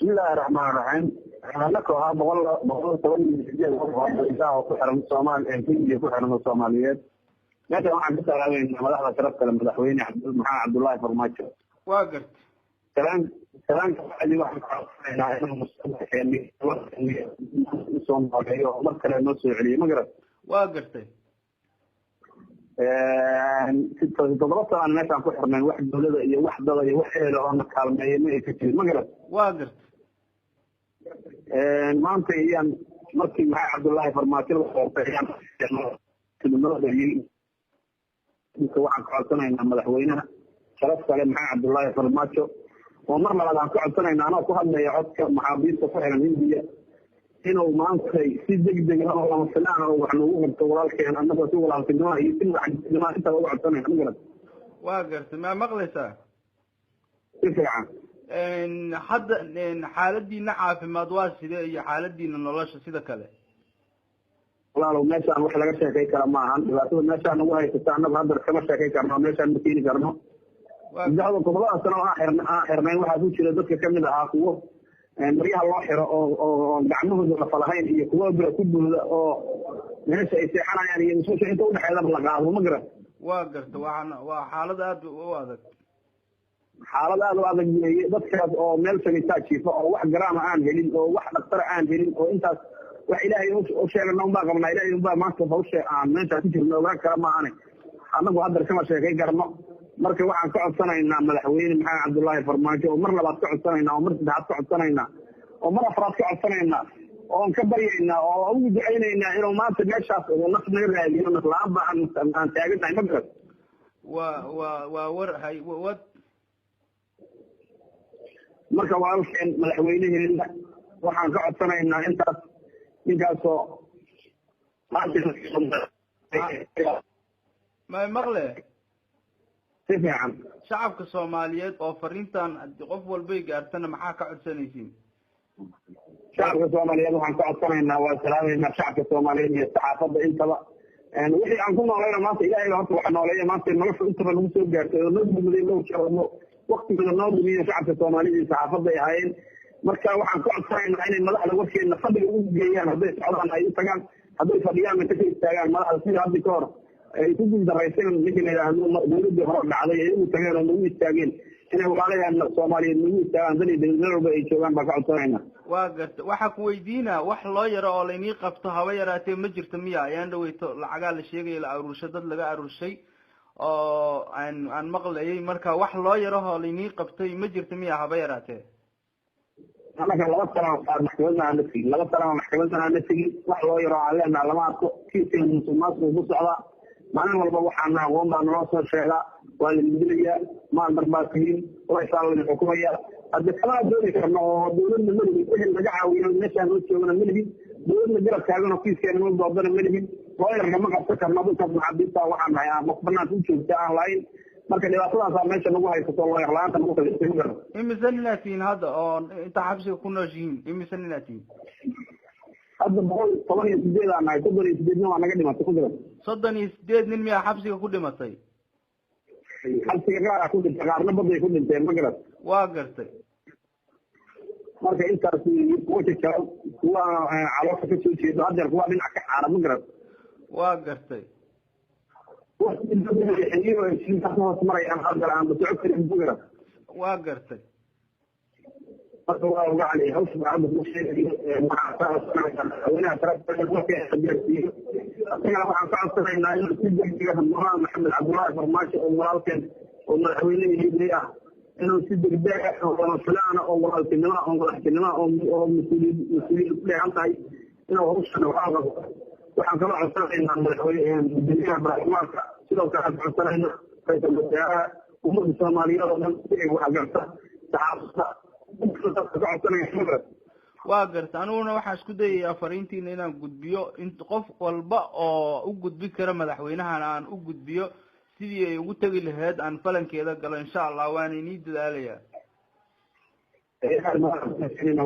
Bismillahi raxmaani raxiim. Anaka ahaa 118 qof oo ku xiran Soomaal Hindiya ku xiran oo Soomaaliyeed. Meeshan waxaan ka salaameynaa madaxda sharafta leh, Madaxweyne Maxamed Cabdullaahi Farmaajo. Waa gartay. Salaan salaanka bacdi, waxaan ka codsanaynaa inuu mustaqbalkeeni usoo nooleeyo oo mar kale noo soo celiyo, ma garat? Waa gartay. 7 sanaan meeshaan ku xirnayn, wax dawlada iyo wax dada iyo wax ehela oo na kaalmeeya ma ay ka jirin, ma garat? Waa gartay. Maanta iyaan markii Maxamed Cabdullaahi Farmaajo la doortay ayaan noo dhaliyey. Waxaan ka codsanaynaa madaxweynaha sharaf kale, Maxamed Cabdullaahi Farmaajo, oo mar labaad aan ka codsanaynaa, anoo ku hadlaya codka maxaabiista ku xiran Hindiya, inuu maantay si degdeg ah oo lama filaan oo wax noogu qabto walaalkeen, annagoo si walaaltinimo iyo si madaxtinimo intaba uga codsanayna, ma garat? Waa gartay. Maa maqlaysaa? Si fiican. Hadda xaaladiina caafimaad waa sidee iyo xaaladiina nolosha sida kale? Walaalow, meeshaan wax laga sheekay kara ma ahan. Dhibaatada meeshaan nagu haysata annagu hadda kama sheekay karno, meeshaan ma keeni karno. Saddexda 7da sano oo aan xirnayn waxaa ku jira dadka kamid ahaa kuwo maryaha loo xiro oo gacmahooda la falahayn iyo kuwo bira ku buuda oo meesha ay seexanayaan iyo musqusha inta udhexeedaba la qaado, ma garan? Waa garta. Waxaan waa xaalad aada u adag. Xaalad aada u adag weeye. Dadkaas oo meel sanitaa jiifa oo wax garaama aan helin oo wax dhaktara aan helin oo intaas wax Ilaahay u sheegana unbaa qabnaa. Ilaahay unbaa maanta hawsha aan meesha ku jirno ogaan kara maahane, annagu hadda kama sheekay karno. Marka waxaan ka codsanaynaa Madaxweyne Maxamed Cabdullaahi Farmaajo, oo mar labaad ka codsanaynaa, oo mar saddexaad ka codsanaynaa, oo mar afraad ka codsanaynaa, oon ka baryaynaa oo ugu ducaynaynaa inuu maanta meeshaas naf naga raadiyo. Naf la-aan ba aan taagannahay, ma garat? Waa war hay wad. Marka walaalkeen madaxweyneheena waxaan ka codsanaynaa intaas, ninkaasoo Ma maqle? Si fiican. Shacabka Soomaaliyeed oo fariintan qof walbay gaartana maxaa ka codsanaysiin? Shacabka Soomaaliyeed waxaan ka codsanaynaa, waa salaameynaa shacabka Soomaaliyeed iyo saxaafadda intaba. Wixii aan ku noolayna maanta Ilaahay baa horta wax nooleeya. Maanta nolosha intaba nagu soo gaartay oo noo gudmaday dhowr jeer oo waktigooda noo dumiyo shacabka Soomaalida iyo saxaafadda ay ahaayeen. Marka waxaan ka codsanaynaa inay madaxda warkeena fadhiga ugu geeyaan. Hadday socdaan ay u tagaan, hadday fadhiyaan inta ka istaagaan madaxda, sida haddi ka hor ay ku guuldaraysan ninkii la yidhaahdo dawladdii hore dhacday ay ugu tageen oo nagu istaageen, inay walaalayahan Soomaaliyeed nagu istaagaan dal iyo dawlad walba ay joogaan baan ka codsanaynaa. Waa garta. Waxaa ku weydiinaa, wax loo yaro oo laynii qabto haba yaraatee ma jirto miya? Ayaan dhaweyto lacagaa la sheegaya la aruurshay, dad laga aruurshay oo aan maqlayay. Marka wax loo yarahoo laynii qabtay ma jirto miya haba yaraatee? Annaga 2 sano maxkamadna aan la tegin, 2 sanaa maxkamadna aan la tegin. Wax loo yaro aan leenaha lama arko. Kiiska musuqmaasuqu ku socdaa. Maalin walba waxaana aqoon baa naloo soo sheegaa, waa la dilayaa, maandar baa tihiin, laysaa laydin xukumaya. Hadde kamana dooni karno oo dawladna ma lihin, wixii naga caawiyo meeshaan noo joogana ma lihin, dawladna garab taagan oo kiiskeena noo doodana ma lihin, looyarna ma qabsan karno. Dadkaas maxaabiista waxaan nahay aan qof banaanka u joogta aan lahayn. Marka dhibaatadaasaa meesha nagu haysato, looyar la-aanta nagu kaliftay, ma garan? Imise ninaad tihiin hadda oo inta xabsiga ku nooshihiin? Imise ninaad tihiin? Hadda 118 aan nahay, 38-na waa naga dhimatay, ku garan. 38 nin miyaa xabsiga ku dhimatay? Xabsiga qaar ku dhintay, qaarna baday ku dhinteen, ma garan? Waa gartay. Marka intaas kuwa jajaban, kuwa caloosha kasoo jeedo hadeer, kuwa dhinac ka xaara, ma garan? Waa gartay. Hoos marayaan hadeer aan soco karin, ma garan? Waa gartay. Marka waa uga cali hawsha hadda ku sheegayo. Waxaan ka codsanaynaa madaxweynaha sharafta gaarsiiyo, isagana waxaan ka codsanaynaa inuu si degdeg ah Maxamed Cabdullaahi Farmaajo oo walaalkeen oo madaxweynihii ah inuu si degdeg ah oo lama filaana oo walaaltinimo oo madaxtinimo oo mas-uuliyad mas-uuliyad ku dheehan tahay inuu hawshan wax qabto. Waxaan kaloo codsanaynaa madaxweyne gudoomiyaha baarlamaanka, sidoo kale aan codsanaynaa ra'iisul wasaaraha, ummadda Soomaaliyeed oo dhan si ay wax garta, saxaafadda ka codsanaya. Waa garta. Aniguna waxaan isku dayayaa fariintiina inaan gudbiyo in qof walba oo u gudbin kara madaxweynahana aan u gudbiyo, sidii ay ugu tegi lahayd aan falankeeda galo, insha Allah. Waana inii dadaalayaa.